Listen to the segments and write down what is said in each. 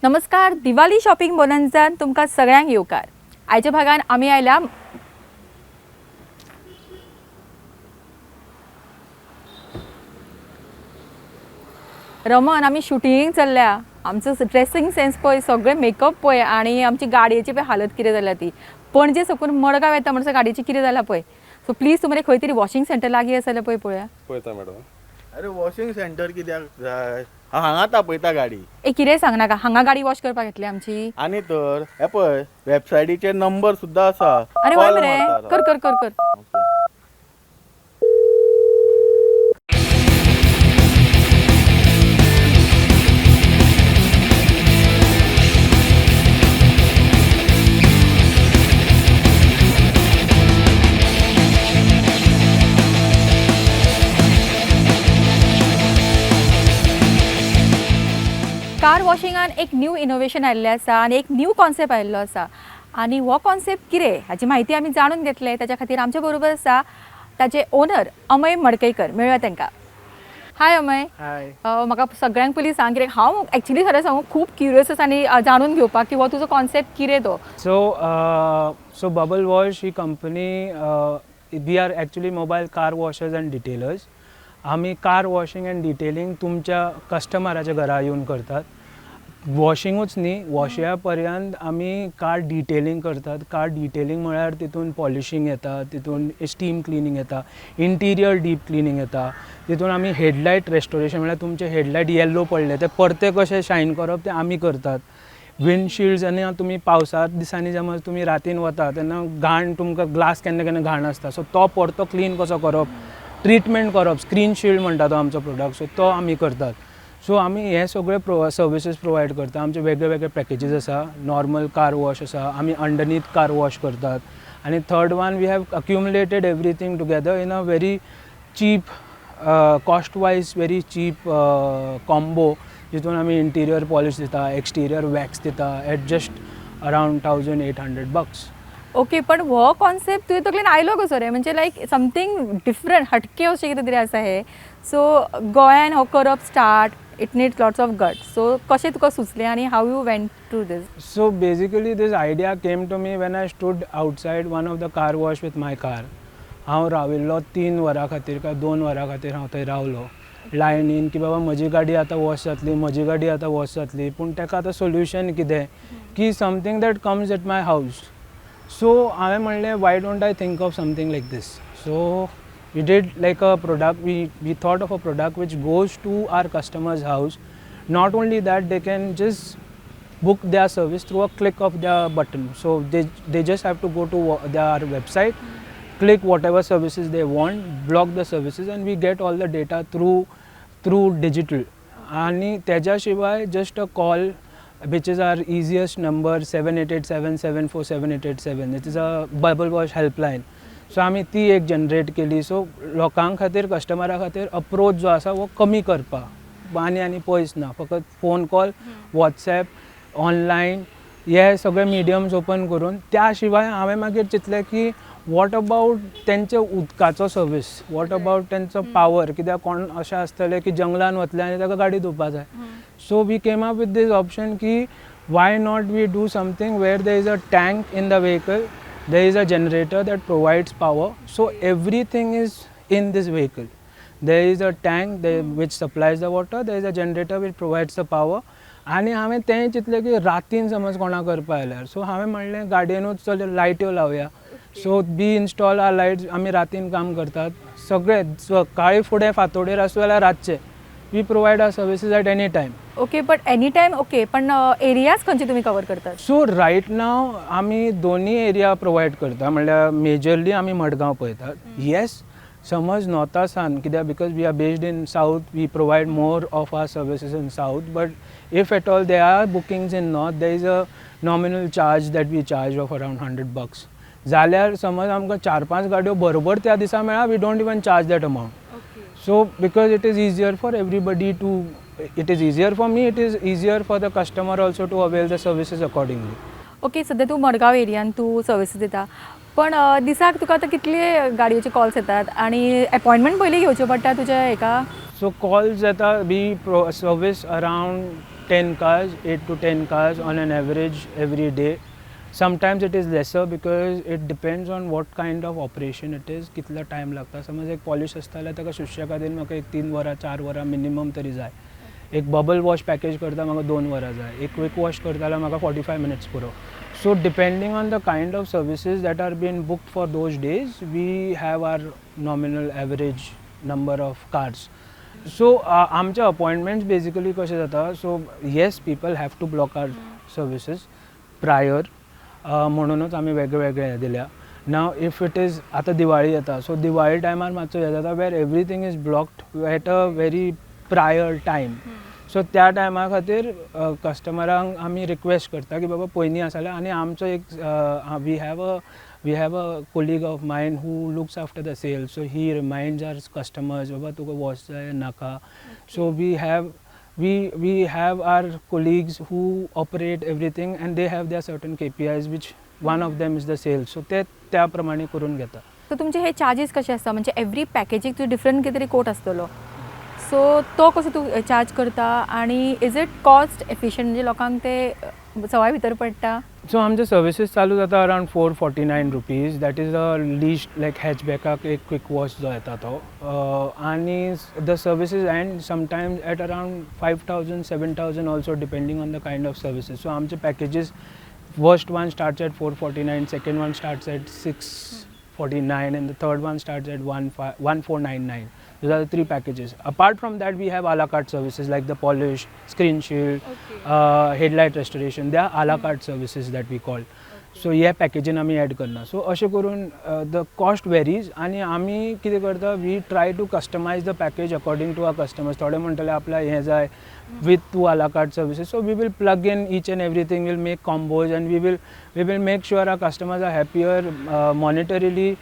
नमस्कार, दिवाळी शॉपिंग बोनन्झान तुमकां सगळ्यांक येवकार. आयच्या भागान आमी आयल्या रमन, आमी शुटींग चल्ल्या. आमचो ड्रेसिंग सेन्स पळय, सगळे मेकअप पळय आनी आमची गाडयेची पळय हालत कितें जाल्या ती. पणजे सकून मडगांव येता म्हणसर गाडयेची कितें जाल्या पळय. सो प्लीज तुमकां खंय तरी वॉशिंग सेंटर लागीं आसा जाल्यार पळय पळोवया. पळयता मॅडम. अरे, वॉशिंग सेंटर कित्याक जाय? हांव हांगा तापयता गाडी. ए, कितें सांगनाका. हांगा गाडी वॉश करपाक घेतली आमची. आनी तर हे पळय, वेबसायटीचेर नंबर सुद्दां आसा. अरे वय Call मरे. मारता. कर कर कर कर. ओके. कार वॉशिंगान एक न्यू इनोवेशन आयिल्लें आसा आनी एक न्यू कॉन्सेप्ट आयिल्लो आसा आनी हो कॉन्सेप्ट कितें हाची म्हायती आमी जाणून घेतले. ताच्या खातीर आमच्या बरोबर आसा ताचे ओनर अमय मडकयकर. मेळुया तांकां. हाय अमय. हाय. म्हाका सगळ्यांक पयलीं सांग, कित्याक हांव एक्चुली खरें सांगू खूब क्युरियस आसा आनी जाणून घेवपाक की हो तुजो कॉन्सेप्ट कितें तो. So Bubble Wash he company, we are actually mobile car washers and detailers. आमी कार वॉशिंग अँड डिटेलिंग तुमच्या कस्टमराच्या घरा येवन करतात. वॉशिंगूच न्ही, वॉशिंगा पर्यंत आमी कार डिटेलिंग करतात. कार डिटेलिंग म्हळ्यार तितून पॉलिशींग येता, तितून स्टीम क्लिनींग येता, इंटिरियर डीप क्लिनींग येता. तितून आमी हेडलायट रेस्टोरेशन, म्हळ्यार तुमचे हेडलायट येल्लो पडले ते परते कशे शायन करप ते आमी करतात. विंडशिल्ड्स, आनी तुमी पावसा दिसांनी समज तुमी रातीन वता तेन्ना घाण, तुमकां ग्लास केन्ना केन्ना घाण आसता, सो तो परतो क्लीन कसो करप, ट्रिटमेंट करप, स्क्रीन शिल्ड म्हणटा तो आमचो प्रोडक्ट, सो तो आमी करतात. सो आमी हे सगळे सर्विसीस प्रोवायड करता. आमचे वेगळे वेगळे पॅकेजीस आसा. नॉर्मल कार वॉश आसा, आमी अंडरनीथ कार वॉश करतात आनी third one, we have accumulated everything together in a very cheap, cost wise very cheap combo, जितून आमी इंटिरियर पॉलिश दिता, एक्सटिरियर वॅक्स दिता at just around 1800 bucks. Okay, पण हो कॉन्सेप्ट तुवें तकलेन आयलो कसो रे? म्हणजे लायक समथींग डिफरंट, हटके अशें कितें तरी आसा हें. सो गोंयान हो करप start, it needs lots of guts. So कशें तुका सुचलें आनी how you went to this? So basically, this idea came to me when I stood outside one of the car wash with my car. हांव राविल्लो 3 वरां खातीर काय 2 वरां खातीर हांव थंय रावलो लायनीन की बाबा म्हजी गाडी आतां वॉश जातली, म्हजी गाडी आतां वॉश जातली. पूण ताका आतां सोल्युशन कितें की something that comes at my house. So हांवें म्हणलें, why don't I think of something like this? So we did like a product, we thought of a product which goes to our customer's house. Not only that, they can just book their service through a click of their button. So they just have to go to their website, click whatever services they want, block the services, and we get all the data through digital. आणि त्याच्या शिवाय just a call, which is our easiest number, 7887747887. It is a Bubble Wash helpline. So आमी ती एक generate केली. So लोकां खातीर, कस्टमरा खातीर अप्रोच जो आसा हो कमी करपाक आनी आनी पयस ना, फकत फोन कॉल, वॉट्सॅप, ऑनलायन हे सगळे मिडियम्स ओपन करून. त्या शिवाय हांवें मागीर चिंतलें की what about तेंचे उदकाचो सर्वीस, what about तेंचो पावर? कित्याक कोण अशें आसतलें की जंगलान वतले आनी ताका गाडी धुवपा जाय. So we came up with this option की why not we do something where there is a tank in the vehicle, there is a generator that provides power. So everything is in this vehicle. There is a tank there which supplies the water, there is a generator which provides the power. आनी हांवें तेंय चिंतलें की रातीन समज कोणाक करपा जाल्यार, सो हांवें म्हणलें गाडयेनूच चल लायट्यो लावया. So we install our lights. आमी रातीन काम करतात सगळे, सकाळी फुडें फांतोडेर आसूं जाल्यार रातचे, we provide our services at any time. Okay, but any time okay, पण एरियाज खंयचे तुमी कवर करतात? सो रायट नाव आमी दोनी एरिया प्रोवायड करता, म्हणल्यार मेजरली आमी मडगांव पळयतात. येस, समज नॉर्था सान, कित्याक because we are based in south, we provide more of our services in south. But if at all there are bookings in north, there is a nominal charge that we charge of around 100 bucks. जाल्यार समज आमकां चार पांच गाडयो बरोबर त्या दिसा मेळ्ळा, we don't even charge that amount. So because it is easier for everybody to, it is easier for me, it is easier for the customer also to avail the services accordingly. Okay, सद्या तूं मडगांव एरियान तूं services दिता, पण दिसाक तुका आतां कितले गाडयेचे कॉल्स येतात आनी एपॉयंटमेंट पयलीं घेवच्यो पडटा तुज्या हेका? So calls येता. We service around 10 cars, 8 to 10 cars on an average every day. Sometimes it is lesser because it depends on what kind of operation it is, कितलो टायम लागता. समज एक पॉलिश आसता जाल्यार ताका सुशेगादीन म्हाका एक 3 वरां 4 वरां मिनिमम तरी जाय. एक बबल वॉश पॅकेज करता म्हाका 2 वरां जाय, एक क्विक वॉश करता जाल्यार म्हाका 45 मिनट्स पुरो. So depending on the kind of services that are been booked for those days we have our nominal average number of cars. So आमचे अपॉयंटमेंट्स बेजिकली कशें जाता, so yes people have to block our services prior, म्हणूनच आमी वेगळे वेगळे हें दिल्या. नाव if it is आतां दिवाळी येता, सो दिवाळी टायमार मातसो हें जाता where everything is blocked at a very prior time. So त्या टायमा खातीर कस्टमरांक आमी रिक्वेस्ट करता की बाबा पयलीं आसा जाल्यार. आनी आमचो एक we have a colleague of mine who looks after the sales, so he reminds our customers बाबा तुका वॉश जाय नाका. So we have our colleagues who operate everything and they have their certain KPIs which one of them is the sales. So ते त्या प्रमाणे करून घेता. So तुमचे हे चार्जीस कशे आसता, म्हणजे एवरी पॅकेजीक तुवें डिफरंट कितें तरी कोट आसतलो, सो तो कसो तूं चार्ज करता आनी is it cost efficient, म्हणजे लोकांक ते सवाय भितर पडटा? सो आमचे सर्विसीस चालू जाता around 449 rupees, that is a least like हॅचबॅकाक एक क्विक वॉश जो येता तो, आनी the services and sometimes at around 5,000 7,000 also depending on the kind of services. So आमचे packages first one starts at 449, second one starts at 649 and the third one starts at 1499. Those are the 3 packages. Apart from that, we have a la carte services like the polish, screen shield, headlight restoration. They are a la carte services that we call. So हे पॅकेजीन आमी add करना. So अशें करून the cost varies. आनी आमी कितें करता, we try to customize the package according to our customers. थोडे म्हणटले आपल्याक हें जाय with 2 a la carte services, so we will plug in each and everything, will make combos and we will make sure our customers are happier monetarily,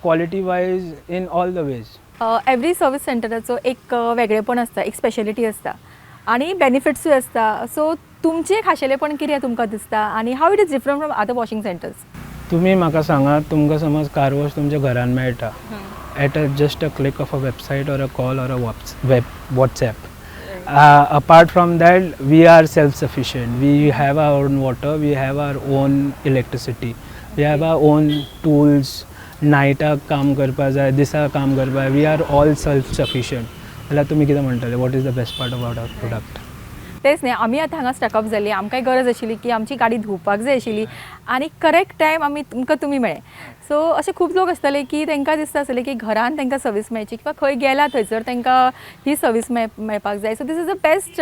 quality wise, in all the ways. Every service सेंटराचो एक वेगळेपण आसता, एक speciality आसता आनी बेनिफिट्सूय आसता. So तुमचें खाशेलेपण कितें तुमकां दिसता आनी how it is different from other washing centres? तुमी म्हाका सांगात, तुमकां समज कार वॉश तुमच्या घरान मेळटा at a just a click of a website or a call or a WhatsApp. Apart from that, we are self sufficient. We have our own water, we have our own electricity, we have our own tools. नायटाक काम करपा जाय, दिसा काम करपा जाय, we are all self sufficient. जाल्यार तुमी कितें म्हणटले, what is the best part about our product? तेच न्ही, आमी आतां हांगा स्टकअप जाली, आमकांय गरज आशिल्ली की आमची गाडी धुवपाक जाय आशिल्ली आनी करेक्ट टायम आमी तुमकां तुमी मेळ्ळे. सो अशे खूब लोक आसतले की तांकां दिसता आसतलें की घरान तांकां सर्वीस मेळची किंवा खंय गेला थंयसर तांकां ही सर्वीस मेळपाक जाय. So this is the best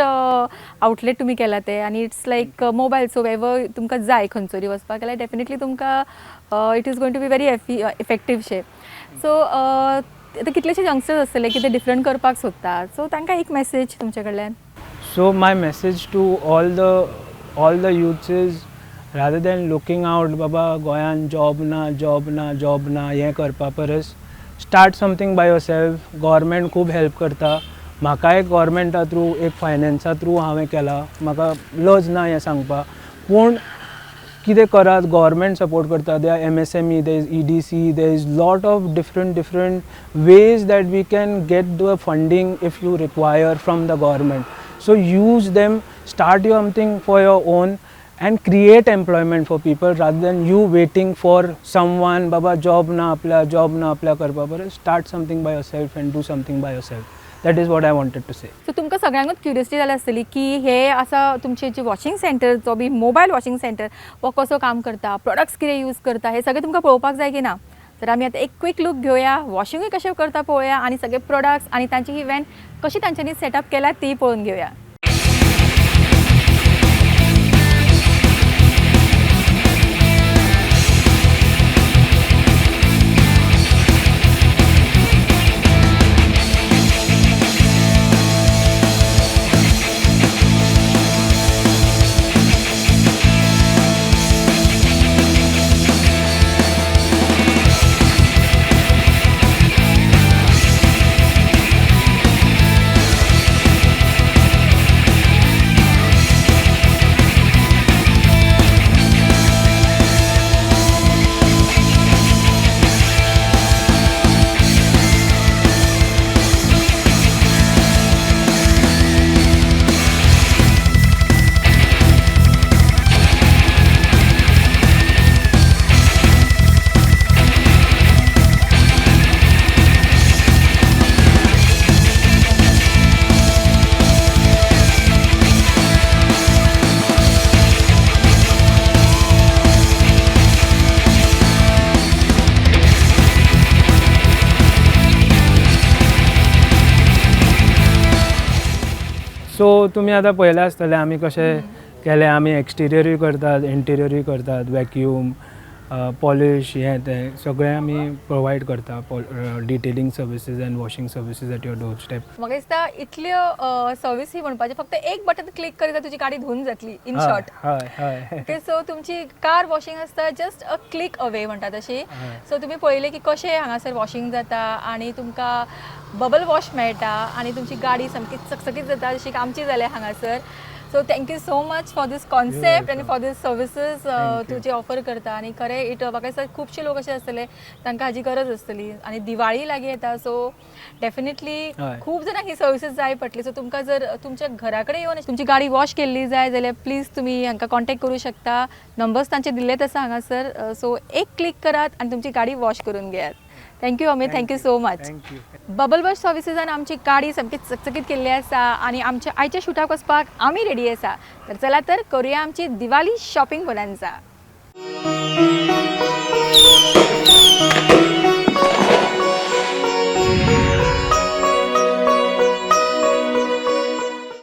outlet तुमी केला तें आनी it's like mobile. So wherever तुमकां जाय खंयसरी वचपाक जाल्यार डेफिनेटली तुमकां it is going to be very effective शें. सो आतां कितलेशे यंगस्टर्स आसतले की ते डिफरंट करपाक सोदता, सो तांकां एक मॅसेज तुमचे कडल्यान. So my message to all the youths is, rather than looking out बाबा गोंयान जॉब ना जॉब ना जॉब ना हें करपा परस start something by yourself. Government खूब हेल्प करता. म्हाकाय गव्हर्मेंटा थ्रू एक फायनान्सा थ्रू हांवें केला, म्हाका लज ना हें सांगपाक. पूण कितें करात, गव्हर्मेंट सपोर्ट करता. There are MSME, there is EDC, there is lot of different different ways that we can get the funding if you require from the government. So use them, start something for your own and create employment for people rather than you waiting for someone baba job na apply karpa par. Start something by yourself and do something by yourself. That is what I wanted to say. So तुमकां सगळ्यांकूच curiosity जाल्या आसतली की हे आसा तुमचे जे washing centre, जो बी mobile washing centre हो कसो काम करता, प्रोडक्ट्स कितें यूज करता, हे सगळें तुमकां पळोवपाक जाय की ना. तर आमी आतां एक क्विक लूक घेवया, वॉशिंगूय कशें करता पळोवया आनी सगळे प्रोडक्ट्स आनी तांची ही व्हॅन कशी तांच्यांनी सेटअप केला ती पळोवन घेवया. सो तुमी आतां पळयलें आसतलें आमी कशें केलें. आमी एक्सटिरियरूय करतात, इंटिरियरूय करतात, वॅक्यूम, पॉलिश, हें तें सगळें आमी प्रोवायड करता, detailing services and washing services at your door step. म्हाका दिसता इतल्यो सर्विसी म्हणपाचें, फक्त एक बटन क्लिक करीत तुजी गाडी धुवून जातली, इन शॉर्ट. हय हय ओके, सो तुमची कार वॉशिंग आसता जस्ट अ क्लिक अवे म्हणटा तशी. हय. सो तुमी पळयलें की कशें हांगासर वॉशिंग जाता आनी तुमकां बबल वॉश मेळटा आनी तुमची गाडी सामकी चकचकीत जाता, जशी आमची जाल्या हांगासर. So thank you so much for this concept आनी welcome. For these services Thank you. तूं जे ऑफर करता. आनी खरें it म्हाका दिसता खुबशे लोक अशे आसतले तांकां हाजी गरज आसतली आनी दिवाळी लागीं येता, सो डेफिनेटली खूब जाणांक ही सर्विसीस जाय पडटली. सो तुमकां जर तुमच्या घरा कडेन येवन तुमची गाडी वॉश केल्ली जाय जाल्यार प्लीज तुमी हांकां कॉन्टेक्ट करूं शकता. नंबर्स तांचे दिल्लेच आसा हांगासर. सो एक क्लिक करात आनी तुमची गाडी वॉश करून घेयात. Thank you Amit, thank you so much. Thank you. Bubble wash सर्विसीसान आमची गाडी सामकी चकचकीत केल्ली आसा आनी आमच्या आयच्या शुटाक वचपाक आमी रेडी आसा. तर चला तर करूया आमची दिवाळी शॉपिंग बोनान्सा.